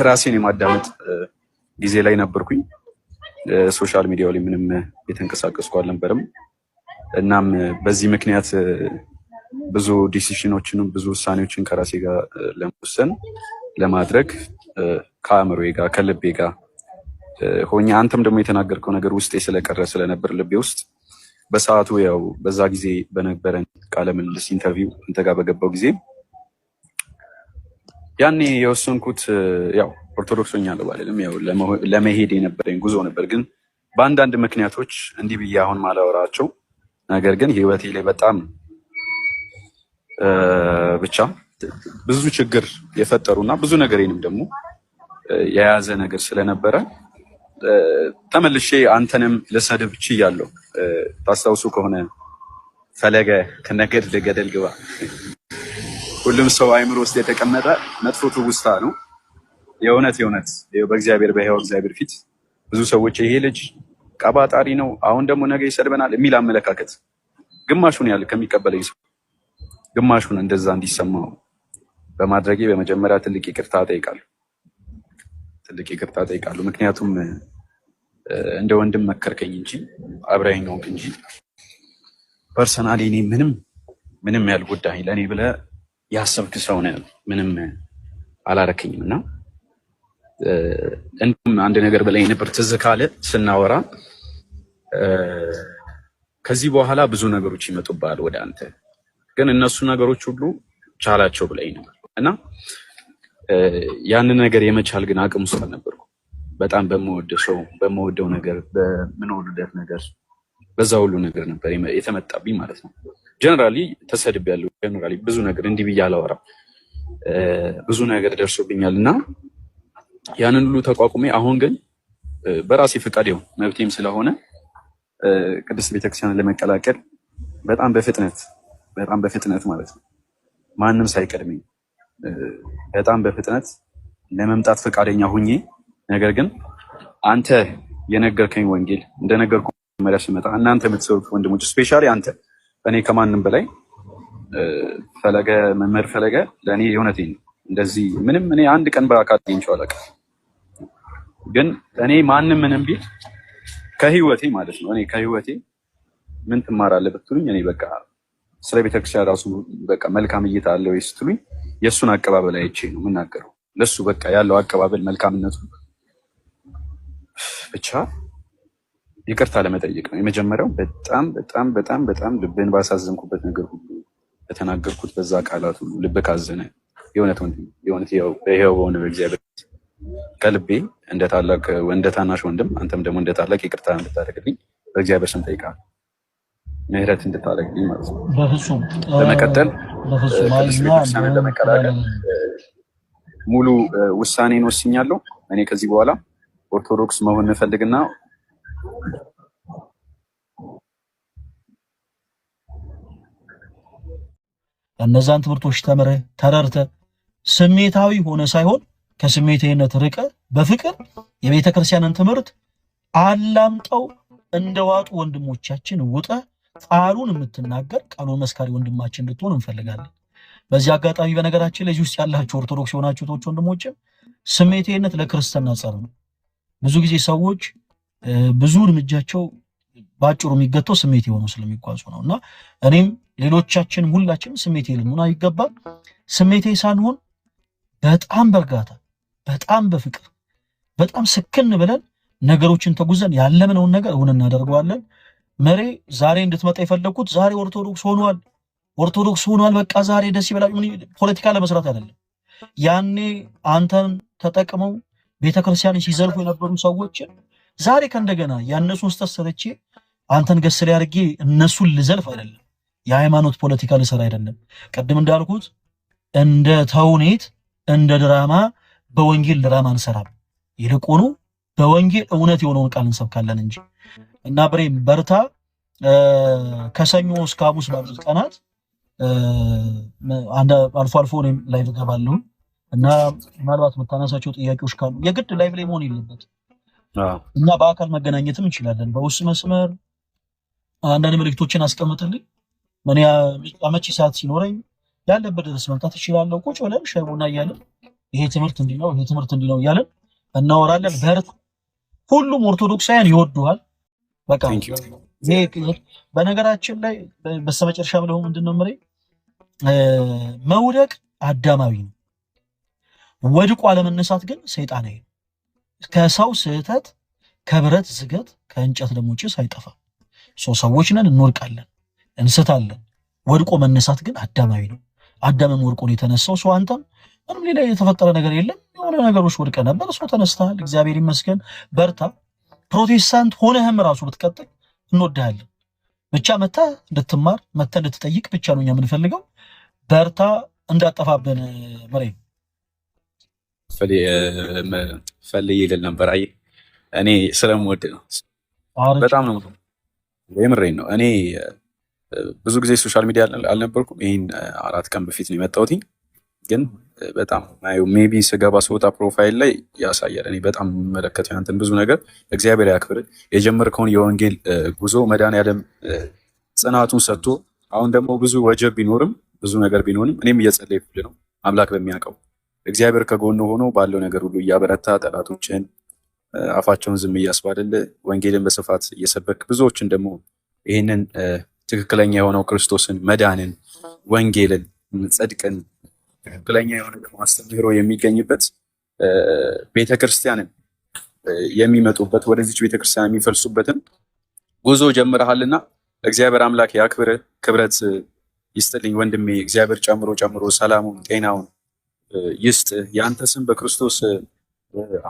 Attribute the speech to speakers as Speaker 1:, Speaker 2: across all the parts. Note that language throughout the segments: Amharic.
Speaker 1: ራሴን የማዳመጥ ጊዜ ላይ ነበርኩኝ። Social media ው ላይ ምንም የተንቀሳቀስኩ አልነበረም። እናም በዚህ ምክንያት ብዙ decision ኦችንም ብዙ ውሳኔዎችን ከራሴ ጋር ለመወሰን ለማድረግ ከአእምሮዬ ጋር ከልቤ ጋር ሆኜ አንተም ደግሞ የተናገርከው ነገር ውስጤ ስለቀረ ስለነበር ልቤ ውስጥ በሰዓቱ ያው በዛ ጊዜ በነበረን ቃለ ምልልስ interview አንተ ጋር በገባው ጊዜ ያኔ የወሰንኩት ያው ኦርቶዶክስ ሆኛለሁ ባልልም ያው ለመሄድ የነበረኝ ጉዞ ነበር። ግን በአንዳንድ ምክንያቶች እንዲህ ብዬ አሁን ማላወራቸው ነገር ግን ህይወቴ ላይ በጣም ብቻ ብዙ ችግር የፈጠሩና ብዙ ነገሬንም ደግሞ የያዘ ነገር ስለነበረ ተመልሼ አንተንም ልሰድብ ችያለሁ። ታስታውሱ ከሆነ ፈለገ ከነገድ ለገደል ግባ ሁሉም ሰው አይምሮ ውስጥ የተቀመጠ መጥፎ ትውስታ ነው። የእውነት የእውነት በእግዚአብሔር በሕያው እግዚአብሔር ፊት ብዙ ሰዎች ይሄ ልጅ ቀባጣሪ ነው፣ አሁን ደግሞ ነገ ይሰድበናል የሚል አመለካከት ግማሹን ያህል ከሚቀበለኝ ሰው ግማሹን እንደዛ እንዲሰማው በማድረጌ በመጀመሪያ ትልቅ ይቅርታ እጠይቃለሁ። ትልቅ ይቅርታ እጠይቃለሁ። ምክንያቱም እንደ ወንድም መከርከኝ እንጂ አብረኸኝ ሆንክ እንጂ personally እኔ ምንም ምንም ያልጎዳኝ ለእኔ ብለህ ያሰብክ ሰው ነህ። ምንም አላረከኝም እና እንዲሁም አንድ ነገር ብለኸኝ ነበር ትዝ ካለ ስናወራ፣ ከዚህ በኋላ ብዙ ነገሮች ይመጡብሃል ወደ አንተ፣ ግን እነሱ ነገሮች ሁሉ ቻላቸው ብለኸኝ ነበር እና ያንን ነገር የመቻል ግን አቅም ውስጥ አልነበርኩም። በጣም በምወደው ሰው፣ በምወደው ነገር፣ በምኖርለት ነገር፣ በዛ ሁሉ ነገር ነበር የተመጣብኝ ማለት ነው። Generally ተሰድቤያለሁ። Generally ብዙ ነገር እንዲህ ብዬ አላወራም። ብዙ ነገር ደርሶብኛል እና ያንን ሁሉ ተቋቁሜ አሁን ግን በራሴ ፈቃድ ይሁን መብቴም ስለሆነ ቅድስት ቤተክርስቲያንን ለመቀላቀል በጣም በፍጥነት፣ በጣም በፍጥነት ማለት ነው፣ ማንም ሳይቀድመኝ በጣም በፍጥነት ለመምጣት ፈቃደኛ ሁኜ፣ ነገር ግን አንተ የነገርከኝ ወንጌል እንደነገርኩ መጀመሪያ ስመጣ እናንተ የምትሰሩት ወንድሞች፣ especially አንተ፣ እኔ ከማንም በላይ ፈለገ፣ መምህር ፈለገ ለእኔ የእውነቴን ነው። እንደዚህ ምንም እኔ አንድ ቀን በአካል አግኝቼው አላውቅም። ግን እኔ ማንም ምንም ቢል ከህይወቴ ማለት ነው፣ እኔ ከህይወቴ ምን ትማራለህ ብትሉኝ፣ እኔ በቃ ስለ ቤተክርስቲያን ራሱ በቃ መልካም እይታ አለ ወይ ስትሉኝ የእሱን አቀባበል አይቼ ነው የምናገረው። ለሱ በቃ ያለው አቀባበል መልካምነቱ ብቻ ይቅርታ ለመጠየቅ ነው የመጀመሪያው። በጣም በጣም በጣም በጣም ልብን ባሳዘንኩበት ነገር ሁሉ፣ በተናገርኩት በዛ ቃላት ሁሉ ልብ ካዘነ የእውነት ወንድም፣ የእውነት ይኸው በሆነ በእግዚአብሔር ከልቤ እንደ ታላቅ እንደ ታናሽ ወንድም አንተም ደግሞ እንደ ታላቅ ይቅርታ እንድታደርግልኝ በእግዚአብሔር ስም ጠይቃለሁ። ምህረት እንድታደርግልኝ ማለት ነው።
Speaker 2: በፍጹም።
Speaker 1: በመቀጠል
Speaker 2: በፍጹም። አይ
Speaker 1: ቅድስት
Speaker 2: እኛ
Speaker 1: ቤተክርስቲያንን
Speaker 2: ምንም
Speaker 1: ለመቀላቀል ሙሉ ውሳኔን ወስኛለሁ። እኔ ከዚህ በኋላ ኦርቶዶክስ መሆን እንፈልግና
Speaker 2: እነዛን ትምህርቶች ተምረህ ተረድተህ ስሜታዊ ሆነ ሳይሆን ከስሜታዊነት ርቀህ በፍቅር የቤተ ክርስቲያንን ትምህርት አላምጠው እንደዋጡ ወንድሞቻችን ውጠ ቃሉን የምትናገር ቃሉን መስካሪ ወንድማችን እንድትሆን እንፈልጋለን። በዚህ አጋጣሚ በነገራችን ላይ እዚህ ውስጥ ያላችሁ ኦርቶዶክስ የሆናችሁ እህቶች ወንድሞችም ስሜታዊነት ለክርስትና ጸር ነው። ብዙ ጊዜ ሰዎች ብዙ እርምጃቸው በአጭሩ የሚገተው ስሜት የሆኑ ስለሚጓዙ ነው። እና እኔም ሌሎቻችንም ሁላችንም ስሜቴ ልንሆን አይገባም። ስሜቴ ሳንሆን በጣም በእርጋታ፣ በጣም በፍቅር፣ በጣም ስክን ብለን ነገሮችን ተጉዘን ያለምነውን ነገር እውን እናደርገዋለን። መሬ ዛሬ እንድትመጣ የፈለግኩት ዛሬ ኦርቶዶክስ ሆኗል፣ ኦርቶዶክስ ሆኗል፣ በቃ ዛሬ ደስ ይበላል። ምን ፖለቲካ ለመስራት አይደለም። ያኔ አንተን ተጠቅመው ቤተክርስቲያን ሲዘልፉ የነበሩ ሰዎችን ዛሬ ከእንደገና ያነሱን ስህተት ሰርቼ አንተን ገስሬ አድርጌ እነሱን ልዘልፍ አይደለም። የሃይማኖት ፖለቲካ ልሰራ አይደለም። ቅድም እንዳልኩት እንደ ተውኔት እንደ ድራማ በወንጌል ድራማ አንሰራም። ይልቁኑ በወንጌል እውነት የሆነውን ቃል እንሰብካለን እንጂ። እና ብሬም በርታ። ከሰኞ እስከ ሐሙስ ባሉት ቀናት አልፎ አልፎ እኔም live እገባለሁ እና ምናልባት የምታነሳቸው ጥያቄዎች ካሉ የግድ live ላይ መሆን የለበትም። እኛ በአካል መገናኘትም እንችላለን። በውስጥ መስመር አንዳንድ መልእክቶችን አስቀምጥልኝ። እኔ አመቺ ሰዓት ሲኖረኝ ያለበት ድረስ መምጣት እችላለሁ። ቁጭ ብለን ሻይ ቡና እያለን ይሄ ትምህርት እንዲህ ነው፣ ይሄ ትምህርት እንዲህ ነው እያለን እናወራለን። በርታ። ሁሉም ኦርቶዶክሳውያን ይወዱሃል። በቃ
Speaker 1: Thank you።
Speaker 2: ይሄ በነገራችን ላይ በስተመጨረሻ ብለው ምንድን ነው የምልህ፣ መውደቅ አዳማዊ ነው። ወድቆ አለመነሳት ግን ሰይጣናዊ ነው። ከሰው ስህተት ከብረት ዝገት ከእንጨት ደግሞ ጭስ አይጠፋም። So ሰዎች ነን፣ እንወድቃለን፣ እንስታለን። ወድቆ መነሳት ግን አዳማዊ ነው። አዳምም ወድቆ ነው የተነሳው። So አንተም ምንም ሌላ የተፈጠረ ነገር የለም። የሆነ ነገሮች ወድቀ ነበር፣ so ተነስተሃል። እግዚአብሔር ይመስገን። በርታ። ፕሮቴስታንት ሆነህም ራሱ ብትቀጥል እንወድሃለን። ብቻ መተህ እንድትማር መተህ እንድትጠይቅ ብቻ ነው እኛ የምንፈልገው። በርታ፣ እንዳጠፋብን ምሬ።
Speaker 1: ፈልዬ ልል ነበር። አየህ እኔ ስለምወድ ነው፣ በጣም ነው፣ የምሬን ነው። እኔ ብዙ ጊዜ social media አልነበርኩም። ይህን 4 ቀን በፊት ነው የመጣሁት። ግን በጣም maybe ስገባ ስወጣ profile ላይ ያሳያል። እኔ በጣም የምመለከተው ያንተን ብዙ ነገር፣ እግዚአብሔር ያክብር። የጀመርከውን የወንጌል ጉዞ መድኃኒዓለም ጽናቱን ሰጥቶ አሁን ደግሞ ብዙ ወጀብ ቢኖርም ብዙ ነገር ቢኖርም እኔም እየጸለይኩልህ ነው። አምላክ በሚያውቀው እግዚአብሔር ከጎን ሆኖ ባለው ነገር ሁሉ እያበረታ፣ ጠላቶችን አፋቸውን ዝም እያስባልልህ፣ ወንጌልን በስፋት እየሰበክ፣ ብዙዎችን ደግሞ ይህንን ትክክለኛ የሆነው ክርስቶስን፣ መዳንን፣ ወንጌልን፣ ጽድቅን፣ ትክክለኛ የሆነ ደግሞ አስተምህሮ የሚገኝበት ቤተክርስቲያንን የሚመጡበት፣ ወደዚች ቤተክርስቲያን የሚፈልሱበትን ጉዞ ጀምረሃልና እግዚአብሔር አምላክ ያክብርህ፣ ክብረት ይስጥልኝ ወንድሜ። እግዚአብሔር ጨምሮ ጨምሮ ሰላሙን ጤናውን ይስጥ። የአንተ ስም በክርስቶስ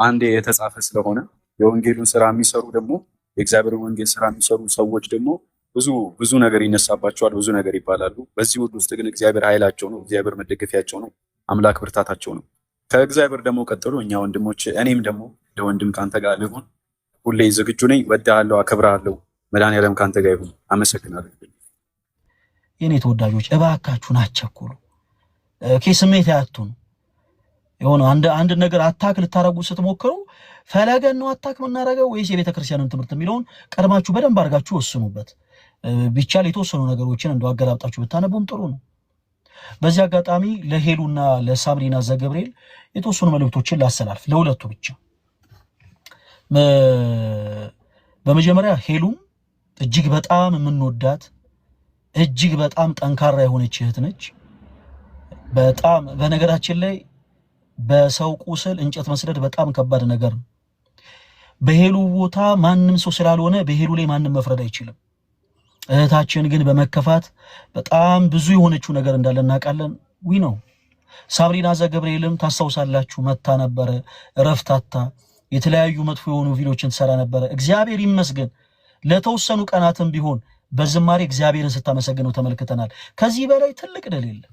Speaker 1: አንዴ የተጻፈ ስለሆነ የወንጌሉን ስራ የሚሰሩ ደግሞ፣ የእግዚአብሔርን ወንጌል ስራ የሚሰሩ ሰዎች ደግሞ ብዙ ብዙ ነገር ይነሳባቸዋል፣ ብዙ ነገር ይባላሉ። በዚህ ሁሉ ውስጥ ግን እግዚአብሔር ኃይላቸው ነው፣ እግዚአብሔር መደገፊያቸው ነው፣ አምላክ ብርታታቸው ነው። ከእግዚአብሔር ደግሞ ቀጥሎ እኛ ወንድሞች፣ እኔም ደግሞ እንደ ወንድም ከአንተ ጋር ልሁን፣ ሁሌ ዝግጁ ነኝ። ወድሃለሁ፣ አከብርሃለሁ። መድኃኒዓለም ከአንተ ጋር ይሁን። አመሰግናለሁ።
Speaker 2: የኔ ተወዳጆች እባካችሁን አትቸኩሉ። Okay፣ ስሜት አያቱን የሆነ አንድ አንድ ነገር attack ልታረጉ ስትሞክሩ ፈለገን ነው attack የምናደርገው ወይስ የቤተ ክርስቲያንን ትምህርት የሚለውን ቀድማችሁ በደንብ አድርጋችሁ ወስኑበት። ቢቻል የተወሰኑ ነገሮችን እንደው አገላብጣችሁ ብታነቡም ጥሩ ነው። በዚህ አጋጣሚ ለሄሉና ለሳብሪና ዘገብርኤል የተወሰኑ መልእክቶችን ላስተላልፍ፣ ለሁለቱ ብቻ። በመጀመሪያ ሄሉም እጅግ በጣም የምንወዳት፣ እጅግ በጣም ጠንካራ የሆነች እህት ነች። በጣም በነገራችን ላይ በሰው ቁስል እንጨት መስደድ በጣም ከባድ ነገር ነው። በሄሉ ቦታ ማንም ሰው ስላልሆነ በሄሉ ላይ ማንም መፍረድ አይችልም። እህታችን ግን በመከፋት በጣም ብዙ የሆነችው ነገር እንዳለ እናውቃለን። We know። ሳብሪና ዘገብርኤልም ታስታውሳላችሁ፣ መታ ነበረ እረፍታታ የተለያዩ መጥፎ የሆኑ ቪዲዮችን ትሰራ ነበረ። እግዚአብሔር ይመስገን ለተወሰኑ ቀናትም ቢሆን በዝማሬ እግዚአብሔርን ስታመሰግነው ተመልክተናል። ከዚህ በላይ ትልቅ ድል የለም።